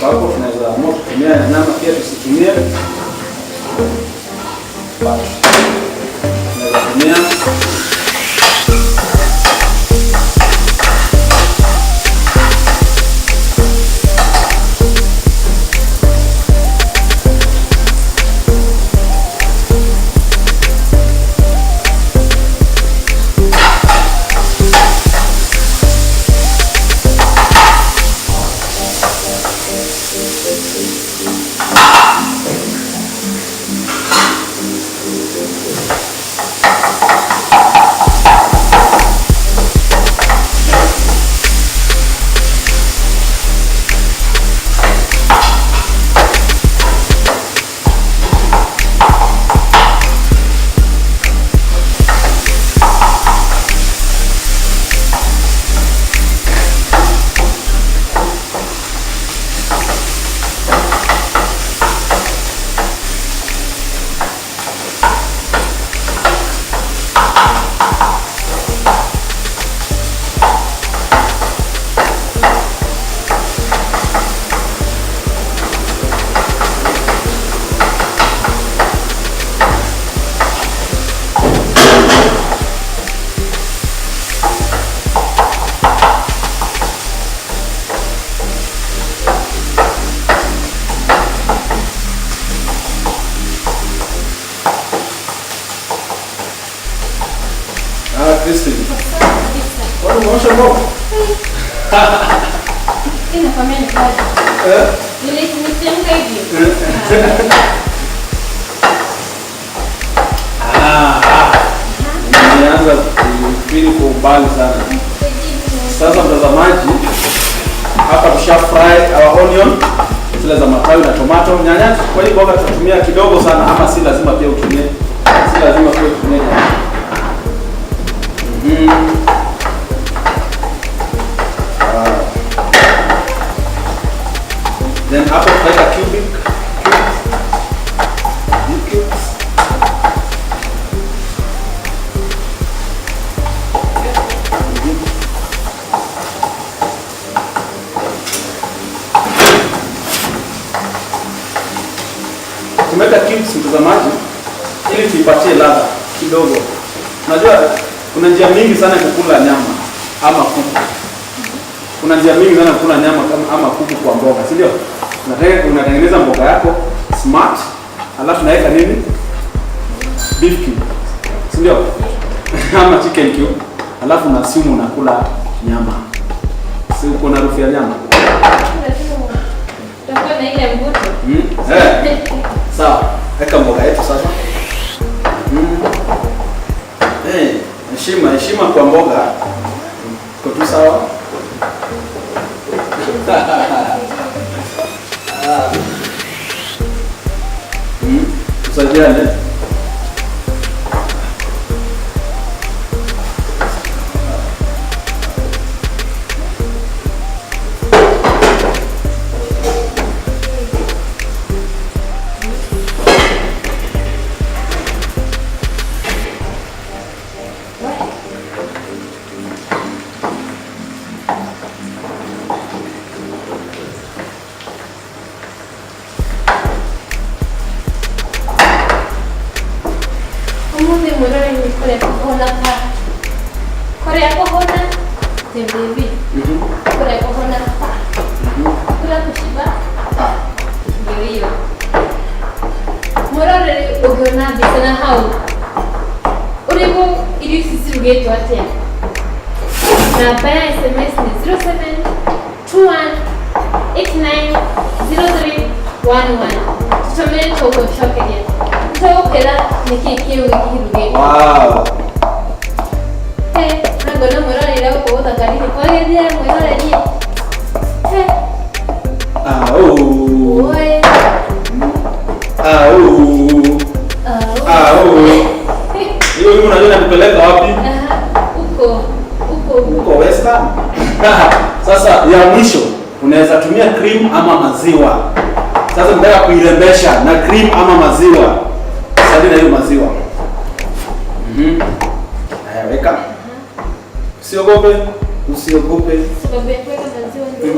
Ambapo tunaweza amua kutumia nyama pia tusitumie. But tunaweza tumia. Ah, Christine. Kwani umeosha mboga? Nakwambia ni kazi. Eh? Nilichemka hivi. Ah, ah. Nimeanza kufikiri kwa umbali sana. Sasa mtazamaji, hapa tusha fry our onion zile za matawi na tomato, nyanya. Kwa hii mboga tutatumia kidogo sana, ama si lazima pia utumie, si lazima pia utumie nyanya. Wow. Then hapo tutaweka cubic cubes. Cubes. Tumeweka cubes, mtazamaji, ili tuipatie ladha kidogo. Unajua kuna njia mingi sana ya kukula nyama ama kuku. Kuna njia mingi sana ya kukula nyama ama kuku kwa mboga, si ndio? Unatengeneza mboga yako smart, alafu naweka nini? Beef cube, si ndio? Ama chicken cube, alafu na sumu unakula nyama. Si uko na harufu ya nyama? Utakuwa na ile mvuto. Sawa, weka mboga yetu sasa. Heshima, heshima kwa mboga. Iko tu sawa? Ah. Tusaidiane. Umuthi mwirore ni kuria kuhona ka kuria kuhona te baby. Kuria kuhona pa. Kuria kushiba pa. Ndio hiyo. Mwirore ugiona mbica na hau urigu irio ici cirugĩtwo atĩa. Namba ya SMS ni 0721890311. Tũtũmĩre tũgũcokeria. Tũgũkwĩra nĩkĩ kĩu kĩrugĩtwo. Wow. Na ngona mwĩroreri gũkũ gũthakarire kwagĩrĩire mwĩroreri. Au. Oi. Au. Au. Au. Hiyo wimbo unajua inakupeleka wapi? Aha, huko. Huko. Huko Western. Sasa ya mwisho unaweza tumia cream ama maziwa. Sasa nataka kuirembesha na cream ama maziwa. Sasa na hiyo maziwa. Haya, weka. Usiogope, usiogope. Sababu ya kuweka maziwa ndio.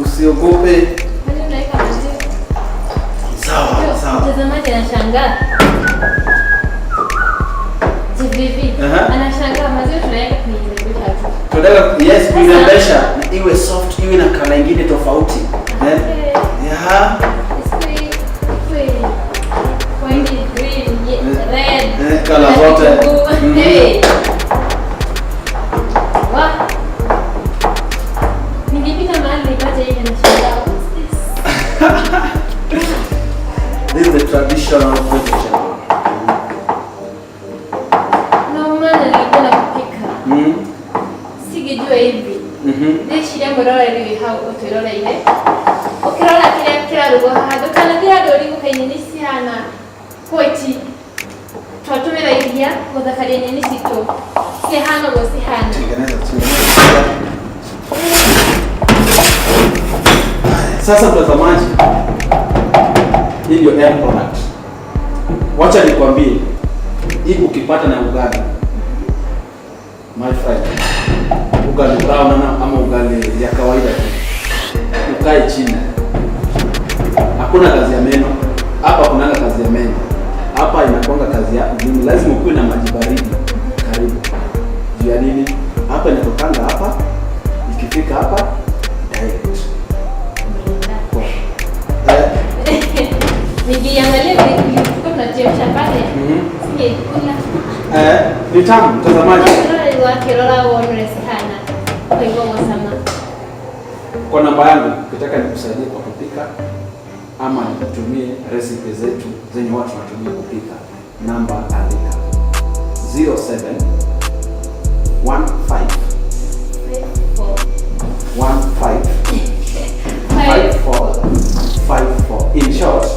Usiogope. Kwani Mtazamaji anashangaa. GVV. Aha. Anashangaa maziwa tunaweka kuirembesha tu. Tunataka yes kuirembesha na iwe soft, iwe na color ingine tofauti. Eh? Yeah. Isikue white, green, red. Eh, color zote. Mhm. Hey. Wa. Ningepita mahali nipate hivi nashangaa. What's this? This is the traditional vegetable. No maana nilikuwa nakupika. Singejua hivi. Ndĩciria mwĩroreri wĩ hau ũtwĩroreire ũkĩrora kĩrĩa kĩrarugwo haha ndũkanathiĩ handũ ũrigũke nyeni cihana white twatũmĩra iria gũthakaria nyeni citũ cihana ũguo cihana. Tengeneza, tengeneza. Sasa mtazamaji, hii ndio end product. Wacha nikwambie, hii ukipata na ugali, my friend, ugali brown ama ugali ya kawaida tu, ukae chini, hakuna kazi ya meno hapa. Kunanga kazi ya meno hapa, inakuanga kazi ya ulimi. Lazima ukuwe na maji baridi karibu. Juu ya nini? Hapa inatokanga hapa, ikifika hapa direct. Kwa- Eh, Nikiangalia vile tulikuwa tunachemsha pale singeikula. eh, ni tamu mtazamaji. Mwĩroreri wakĩrora wone ũrĩa cihana ũkaigua gũcama. Kwa namba yangu ukitaka nikusaidie kwa kupika ama nikutumie recipe zetu zenye watu wanatumia kupika, namba andika 07 15 15 54 54. In short,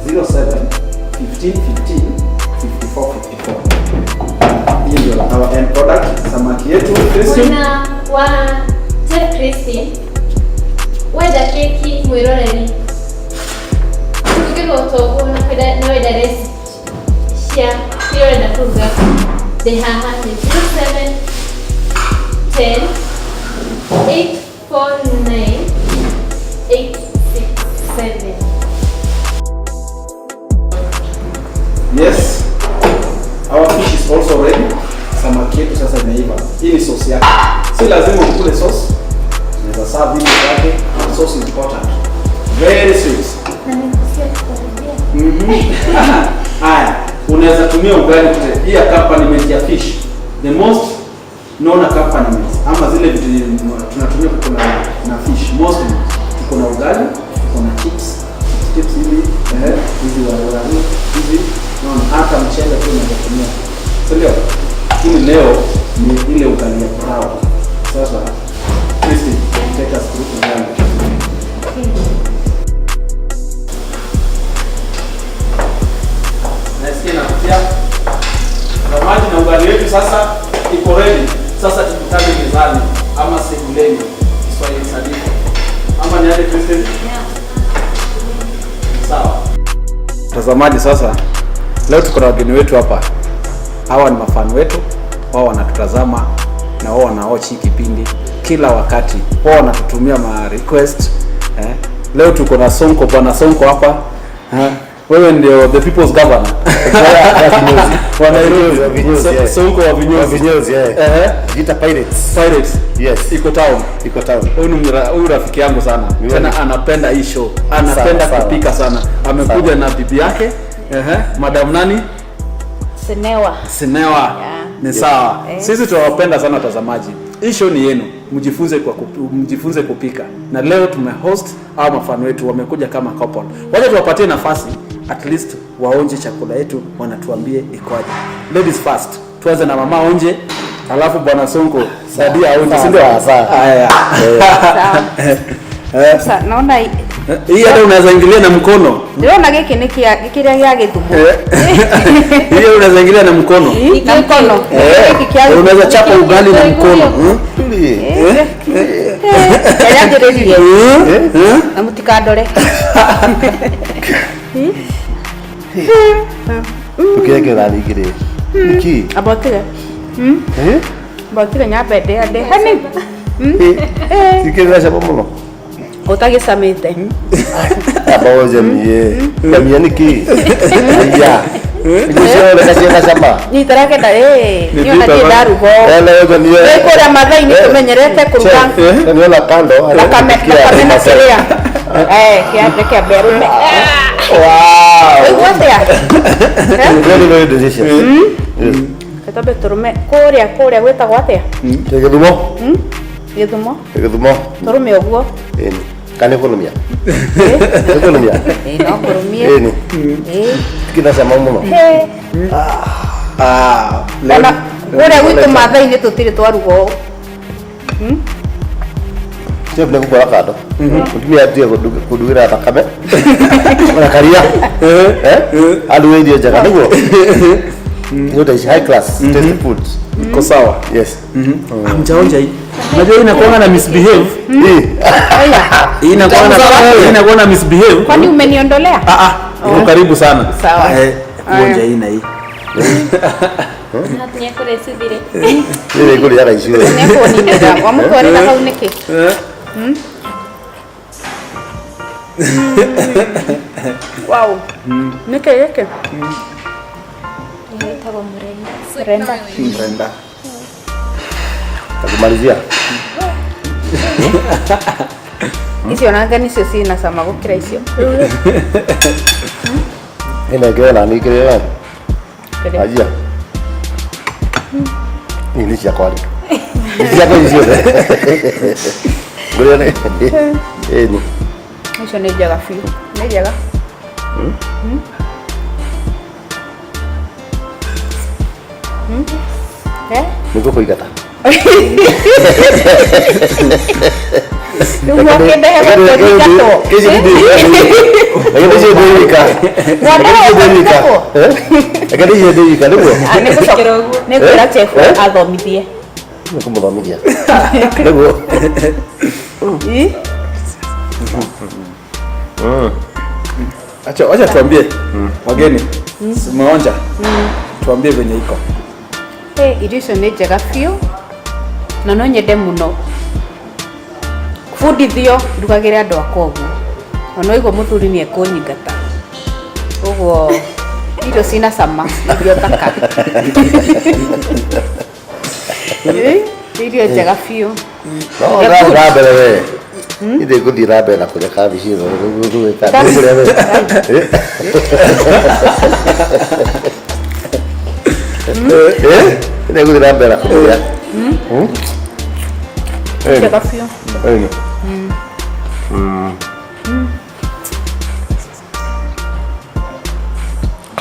07 15 15 54 54. Hii ndio our end product, samaki yetu Christine. Mwena wa Chef Christine wenda keki mwĩroreri kũrugĩrwo toguo na kwenda na wenda recipe cia kĩrĩa ũrenda kũruga ndĩ haha nĩ 07 10 849 867. Yes. Our fish is also ready. Samaki yetu sasa imeiva. Hii ni sauce yake. Si lazima ukule sauce. Unaweza serve hivi yake. Sauce is important. Very sweet. Na nikusikia kukaribia. Haya, unaweza tumia ugali kute. Hii accompaniment ya fish. The most known accompaniment ama zile vitu tunatumia kukula na fish mostly tuko na ugali, tuko na chips, chips hivi, eh, hizi waru hizi, unaona hata mchele pia unaweza tumia. Si ndio? Lakini leo ni ile ugali ya brown. Sasa Christine, take us through ugali. Nasikia inavutia. Samaki na ugali wetu sasa iko ready. Sasa tukutane mezani ama sebuleni, Kiswahili sanifu. Ama ni aje Christine? Sawa. Mtazamaji, sasa leo tuko na wageni wetu hapa. Hawa ni mafan wetu, wao wanatutazama na wao wanaochi hii kipindi kila wakati, wao wanatutumia ma request eh. Leo tuko na Sonko, bwana Sonko hapa eh. Wewe ndio the people's governor wa Nairobi. Wa vinyozi, yeah. Sonko wa vinyozi. Wa vinyozi, yeah. Ehe. Jita Pirates. Pirates. Yes. Iko town. Iko town. Huyu ni huyu rafiki yangu sana. Ni Tena wewe. anapenda hii show. Anapenda Sawa, sawa. kupika sana. Amekuja Sawa. na bibi yake. Ehe, Madam nani? Senewa. Sinewa. Yeah. Ni sawa. Eh. Sisi tunawapenda sana watazamaji. Hii show ni yenu. Mjifunze kwa mjifunze kupika. Na leo tumehost au mafano wetu wamekuja kama couple. Wacha tuwapatie nafasi at least waonje chakula yetu wanatuambie ikoje. Ladies first. Tuanze na mama onje, alafu bwana Sonko dadi aonje, si ndio? Sawa, sawa. Haya. Sawa. Sasa naona Hii hata unaweza ingilia na mkono. ndĩrona gĩkĩ nĩ kĩrĩa gĩa gĩthumo. Hii unaweza ingilia na mkono. Na mkono. Eh, Gĩkĩ kĩa unaweza chapa ugali na mkono. Hmm? Kĩrĩa Eh? Eh? na mũtikandore. Tukĩrekera rĩngĩ rĩ. Nĩkĩ? Amba ũtige. Eh? Amba ũtige nyambe ndĩande. Hani. Sikĩrĩra cama mũno. Ũtagĩcamĩte. Amba ũnjamie. Jamia nĩkĩ? Aya. Irio ciothe ciĩna cama. Nyitara kenda ĩĩ. Nĩ Niĩ ona thiĩte ndirĩ ndaruga ũũ. Ene ũnjamie. Twĩ kũrĩa Mathai-inĩ tũmenyerete kũruga Chef, niona kando. thakame thakame na kĩrĩa. Eh, kĩa reke ambe arũme. Wow. Ũigua atĩa? Eh? Very very delicious. Yes. Reke twambe tũrũme kũrĩa kũrĩa gwĩtagwo atĩa? Gĩthumo. Gĩthumo. Gĩthumo. Tũrũme ũguo. Ĩni. Kana nĩ kũnumia? Nĩ kũnumia? Ĩĩ no kũrũmie. Ĩni. Ĩĩ. Kina cama mũno. Hĩ. Ah, leo Ona kũrĩa gwitũ Mathai-inĩ tũtirĩ twaruga ũũ. Chef nĩ gũkora kando. Mũtumia atige kũndugĩra thakame. Ona karia. Eh? Anduge irio njega nĩguo. Irio ta ici high class tasty foods. iko sawa. Yes. Hamjaonja hii. Unajua hii inakuanga na misbehave. Hii. Aya. Hii inakuanga na hii inakuanga na misbehave. Kwani umeniondolea? Ah ah, iko karibu sana. Sawa. Eh, kuonja hii na hii. Nĩ kũrĩa icithire. Nĩ kũrĩaga icio. Nĩkũninĩra. Wamũtwarĩra hau nĩkĩ? Wow. Nĩkĩ gĩkĩ? Ĩtagwo mũrenda. Renda. Mrenda. Takumalizia. Icio nanga nicio ciĩna cama gũkĩra icio. Ĩno ĩngĩ ona nĩ kĩrĩa Kĩrĩa? Ajia. Hii nĩ ciakwa rĩ. Nĩ ciakwa ici ciothe. Ngũrĩo nĩ. Ĩni. Icio nĩ njega biũ. Nĩ njega. Eh? Nĩ ngũkũingata. Rĩu mwakĩndehe gũtũingatwo. Kĩci ndĩ. Reke ndĩcie ndĩ wika. Mwandehe Reke ndĩcie ndĩ wika. gũtũingatwo? Eh? Reke ndĩcie ndĩ wika nĩguo. Ah, nĩ gũcoka nĩ kwĩra chef Eh? athomithie. Nĩ kũmũthomithia. Nĩguo. Ĩ? Acha acha tuambie wageni. Umeonja? Tuambie venye iko. Eh, irio icio nĩ njega biũ na no nyende mũno bundithio ndugagĩre andũ akwa ũguo na no igua mũthuri nĩ ekũnyingata ũguo irio cina cama irio thaka. Ĩ, nĩ irio njega biũ. No ũrathiĩ na mbere we. Ithe ngũthiĩ na mbere na kũrĩa kabici ĩno nĩguo kũrĩa we. Eh? Ithe ngũthiĩ na mbere na kũrĩa. Eh. Njega biũ. Ĩni.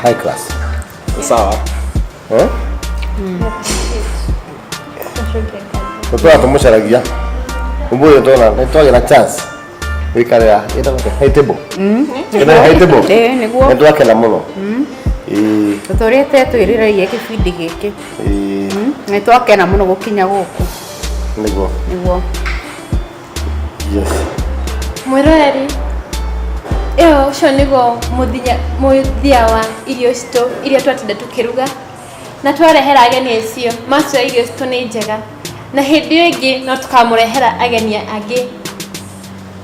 High class. Sawa. Eh? Tũtũra tũmũcaragia ũmũthĩ tona nĩ twagĩa na chance gũikarĩra ĩtagwo atĩa? High table. Ĩno high table. Ĩĩ, nĩguo. Nĩ twakena mũno. Ĩĩ, Tũtũrĩte twĩrirĩirie gĩbindi gĩkĩ. Ĩĩ, Nĩ twakena mũno gũkinya gũkũ. Nĩguo. Nĩguo. Yes. Mwĩroreri ĩyo ũcio nĩguo mũthia mũthia wa irio citũ iria twatinda tũkĩruga na twarehera ageni acio matwĩra irio citũ nĩ njega na hĩndĩ ĩyo ĩngĩ no tũkamũrehera ageni angĩ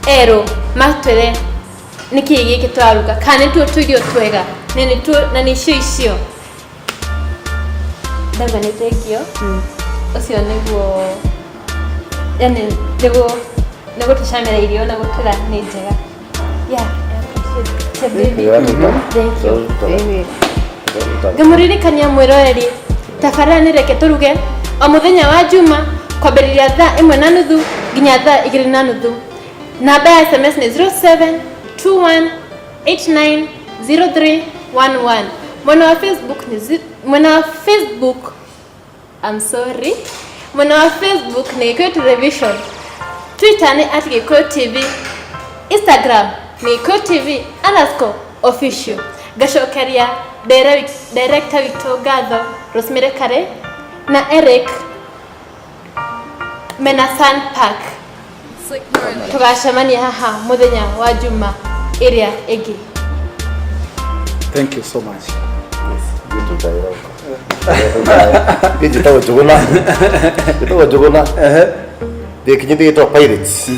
erũ matwĩre nĩkĩĩ gĩkĩ tũraruga kana nĩtuo tũirio twega na nĩtuo na nĩcio icio ndauga nĩ thengio. Ũcio nĩguo yani nĩguo nĩgũtũcamĩra irio na gũtwĩra nĩ njega. Yeah, I appreciate Chef David. Thank you. Ĩĩ. Ngamũririkania mwĩroreri tabarĩra nĩ Reke Tũruge o mũthenya wa juma kwambĩrĩria thaa 1:30 nginya thaa 2:30. Namba ya SMS nĩ 0721890311. Mwena wa Facebook nĩ mwena wa Facebook, I'm sorry, mwena wa Facebook nĩ Gĩkũyũ Television, Twitter nĩ @GĩkũyũTV, Instagram nĩ GĩkũyũTV_official. Ngacokeria director witũ ngatho Rosemary Kare na Eric mena Sun Park. Tũgacemania haha mũthenya wa juma ĩrĩa ĩngĩ. Thank you so much. Njĩtagwo Njũgũna. Njĩtagwo Njũgũna. Ndĩ kinyithia gĩtagwo Pirates.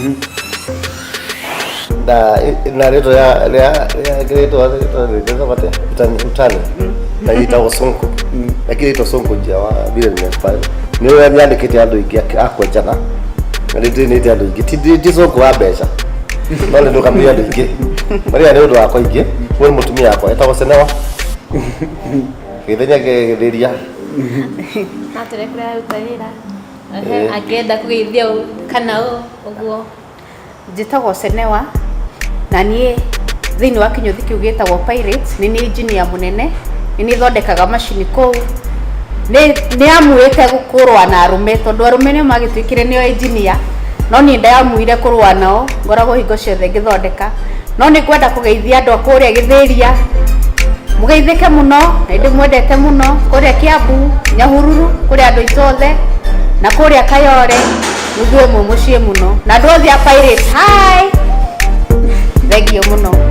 Na na rĩtwa rĩa rĩa rĩa rĩtwa rĩtwa rĩtwa atĩa utani utani na yitagwo Sonko, lakini ĩtwa Sonko njia wa vile nimefanya nĩ ũrĩa nyandĩkĩte andũ aingĩ a kwenjana na nĩ ndĩnĩte andũ aingĩ, ti Sonko wa mbeca, no nĩ ndũkamĩire andũ aingĩ marĩa nĩ ũndũ wakwa aingĩ. Ũyũ nĩ mũtumia wakwa etagwo Senewa gĩthenya gĩthĩria. Atũre kũrĩa aruta wĩra. Angĩenda kũgeithia ũ kana ũ ũguo. Njĩtagwo Senewa na niĩ thĩinĩ wa kĩnyũthi kĩu gĩtagwo Pirates nĩ niĩ engineer mũnene, nĩ niĩ thondekaga macini kũu. Nĩ amuĩte kũrũa na arũme tondũ arũme nĩo magĩtuĩkire nĩo engineer, no niĩ ndamuire kũrũa nao, ngoragwo hingo ciothe ngĩthondeka. No nĩ ngwenda kũgeithia andũ a kũrĩa Gĩthĩria, mũgeithĩke mũno, na ndĩmwendete mũno, kũrĩa Kiambu, Nyahururu, kũrĩa andũ aitũ othe, na kũrĩa Kayore, mũigue mwĩ mũciĩ mũno, na andũ othe a Pirates, hi, thank you mũno.